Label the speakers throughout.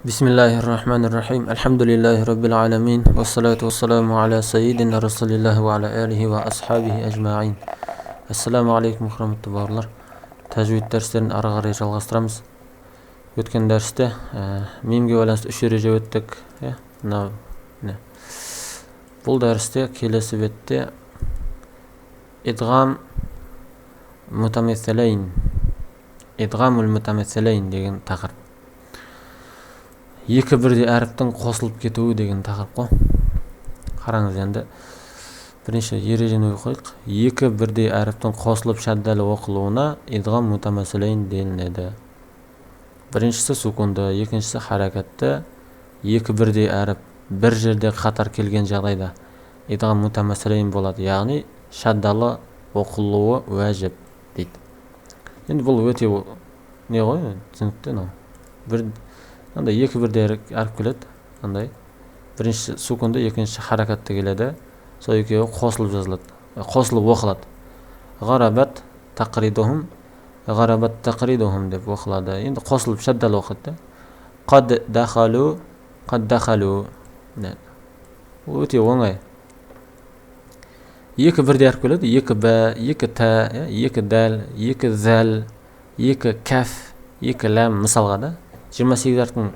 Speaker 1: Бисмиллахир-рахманир-рахим. Альхамдулиллахи раббил аламин. Вассалату вассаламу аля сайидина Расулиллахи ва аля алихи ва асхабихи ажмаин. Ассаламу алейкум, құрметті бауырлар. Тәжвид дәрістерін ары қарай жалғастырамыз. Өткен дәрісте мимге байланысты үш ереже өттік. Мынау міне. Бұл дәрісте келесі бетте идғам мутамиссилейн, идғамул мутамиссилейн деген тақырып. Екі бірдей әріптің қосылып кетуі деген тақырып қой. Қараңыз, енді бірінші ережені оқиық. Екі бірдей әріптің қосылып шәддәлі оқылуына идғам мутамассилейн делінеді. Біріншісі сукунды, екіншісі харакатты. Екі бірдей әріп бір жерде қатар келген жағдайда идғам мутамассилейн болады, яғни шәддалы оқылуы уәжіп дейді. Енді бұл өте не ғой, түсінікті мынау. Бір андай екі бірдей әріп келеді, андай бірінші сукунды, екінші харакатты келеді, сол екеуі қосылып жазылады, қосылып оқылады. Ғарабат тақридухум, ғарабат тақридухум деп оқылады. Енді қосылып шәддал оқиды да. Қад дахалу, қад дахалу. Бұл өте оңай. Екі бірдей әріп келеді, екі бә, екі тә, екі дәл, екі зәл, екі кәф, екі ләм мысалға да. 28 әріптің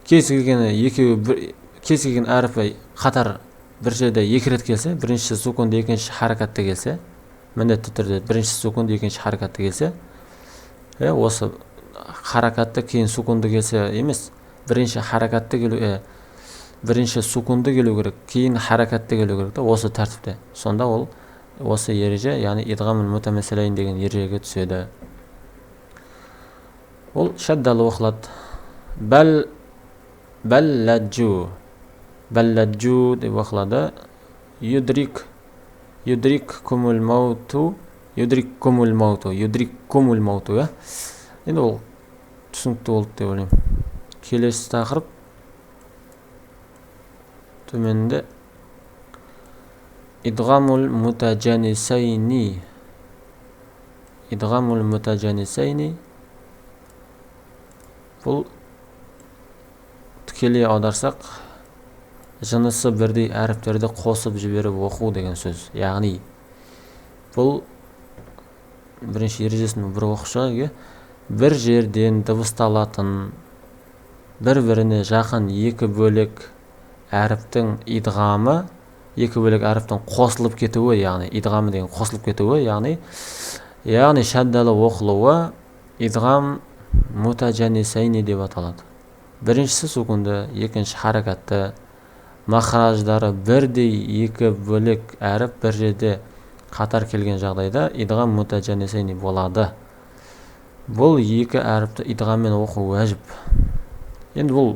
Speaker 1: кез келгені екеуі бір, кез келген әріпі қатар бір жерде екі рет келсе, бірінші сукунды, екінші харакатты келсе, міндетті түрде бірінші сукунды, екінші харакатты келсе, осы харакатты кейін сукунды келсе емес, бірінші харакатты келу, бірінші сукунды келу керек, кейін харакатты келу керек та, осы тәртіпте. Сонда ол осы ереже, яғни идғамул мутамассилейн деген ережеге түседі. Ол шәддалы оқылады. Бәл, бәлләджу, бәлләджу деп оқылады. Юдрик, юдрик кумул мауту, юдрик кумул мауту, юдрик кумул мауту, иә. Енді ол түсінікті болды деп ойлаймын. Келесі тақырып төменде идғамул мутажанисайни, идғамул мутажанисайни. Бұл тікелей аударсақ, жынысы бірдей әріптерді қосып жіберіп оқу деген сөз. Яғни бұл бірінші ережесін бір оқып шығайық, иә. Бір жерден дыбысталатын бір-біріне жақын екі бөлек әріптің идғамы, екі бөлек әріптің қосылып кетуі, яғни идғамы деген қосылып кетуі, яғни шәддалы оқылуы идғам мутажанисайни деп аталады. Біріншісі сукунды, екінші харакатты, махраждары бірдей екі бөлек әріп бір жерде қатар келген жағдайда идғам мутажанисайни болады. Бұл екі әріпті идғаммен оқу уәжіп. Енді бұл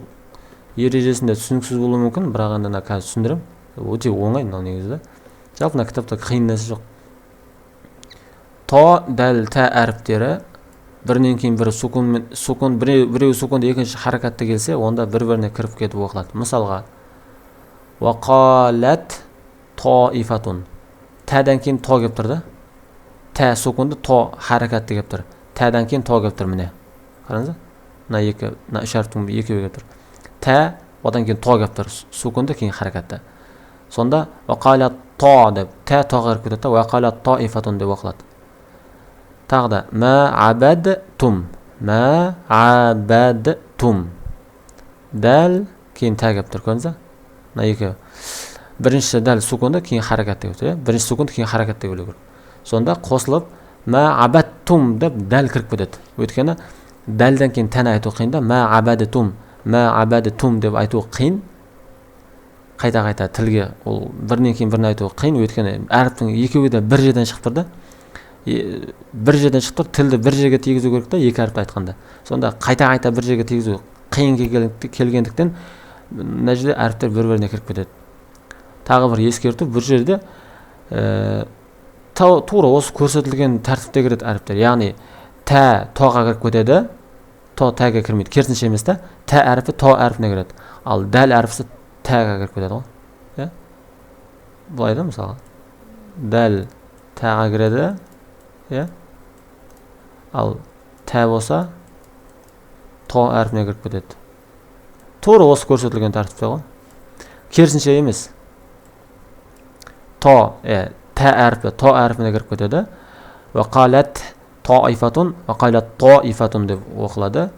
Speaker 1: ережесінде түсініксіз болуы мүмкін, бірақ енді мына қазір түсіндіремін. Өте оңай мынау негізі. Жалпы мына кітапта қиын нәрсе жоқ. То, дәл, тә әріптері бірінен кейін бірі сукунмен, сукун, біреуі сукунды, екінші харакатты келсе, онда бір-біріне кіріп кетіп оқылады. Мысалға, уақалат тоифатун. Тәден кейін то келіп тұр да. Тә сукунды, то харакатты келіп тұр. Тәден кейін то келіп тұр міне. Қараңыздар. Мына екі, мына үш әріптің екеуі келіп тұр. Тә, одан кейін то келіп тұр. Сукунды, кейін харакатты. Сонда уақалат то деп, тә тоға кіріп кетеді да, уақалат тоифатун деп оқылады. Тағы да мә абадтум, мә абадтум. Дәл кейін тә келіп тұр, көрдіңіз бе? Мына екеуі. Біріншісі дәл сукунды, кейін харакатты келіп тұр, иә? Бірінші сукунды, кейін харакатты келу керек. Сонда қосылып мә абадтум деп дәл кіріп кетеді. Өйткені дәлден кейін тәні айту қиын да, мә абадтум, мә абадтум деп айту қиын. Қайта-қайта тілге ол бірінен кейін бірін айту қиын, өйткені әріптің екеуі де бір жерден шығып тұр да. Бір жерден шығып тұр, тілді бір жерге тигізу керек та, екі әріпті айтқанда. Сонда қайта-қайта бір жерге тигізу қиын келгендіктен мына жерде әріптер бір-біріне кіріп кетеді. Тағы бір ескерту, бұл жерде, тура осы көрсетілген тәртіпте кіреді әріптер. Яғни тә тоға кіріп кетеді, то тәге кірмейді. Керісінше емес та, тә әріпі то әрпіне кіреді. Ал дәл әрпісі тәға кіріп кетеді ғой. Иә? Былай да мысалға. Дәл тәға кіреді, иә? Ал тә болса то әрпіне кіріп кетеді. Тура осы көрсетілген тәртіпте ғой, керісінше емес. То, тә әрпі то әрпіне кіріп кетеді. Уақалат таифатун, уақалат таифатун деп оқылады.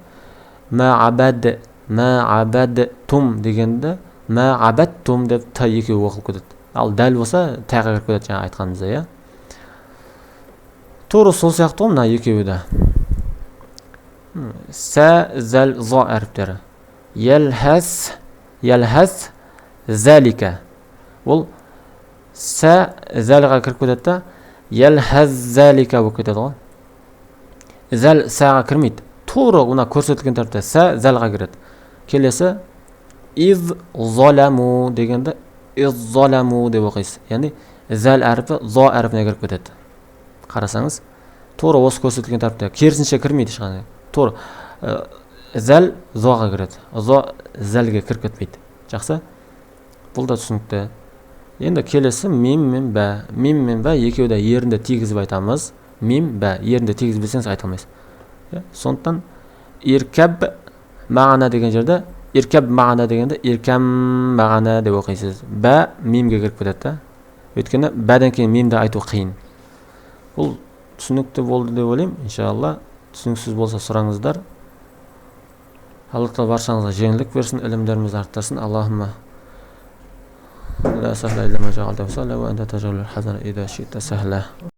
Speaker 1: Ма абад, ма абадтум дегенде ма абадтум деп т екеуі оқылып кетеді. Ал дәл болса, тәға кіріп кетеді, жаңа айтқанымыздай, иә. Тура сол сияқты ғой мына екеуі де. Сә, зәл, зо әріптері. Ялхас, ялхас залика. Ол сә зәлға кіріп кетеді да, ялхаз залика болып кетеді ғой. Зәл сәға кірмейді. Тура мына көрсетілген тәртіпте сә зәлға кіреді. Келесі из заламу дегенде из заламу деп оқисыз. Яғни зәл әрпі зо әрпіне кіріп кетеді. Қарасаңыз, тура осы көрсетілген тәртіпте, керісінше кірмейді ешқандай. Тура зәл зоға кіреді, зо зәлге кіріп кетпейді. Жақсы, бұл да түсінікті. Енді келесі мим мен бә. Мим мен бә екеуі де ерінді тигізіп айтамыз. Мим, бә ерінді тигізбесеңіз, айта алмайсыз. Иә? Сондықтан иркәб мағана деген жерде, иркәб мағана дегенде иркәм мағана деп оқисыз. Бә мимге кіріп кетеді да, өйткені бәден кейін мимді айту қиын. Бұл түсінікті болды деп ойлаймын, иншалла. Түсініксіз болса, сұраңыздар. Алла Тағала баршаңызға жеңілдік берсін, ілімдерімізді арттырсын. Аллахумма لا سهل إلا ما جعلته سهلا وأنت تجعل الحزن إذا شئت سهلا.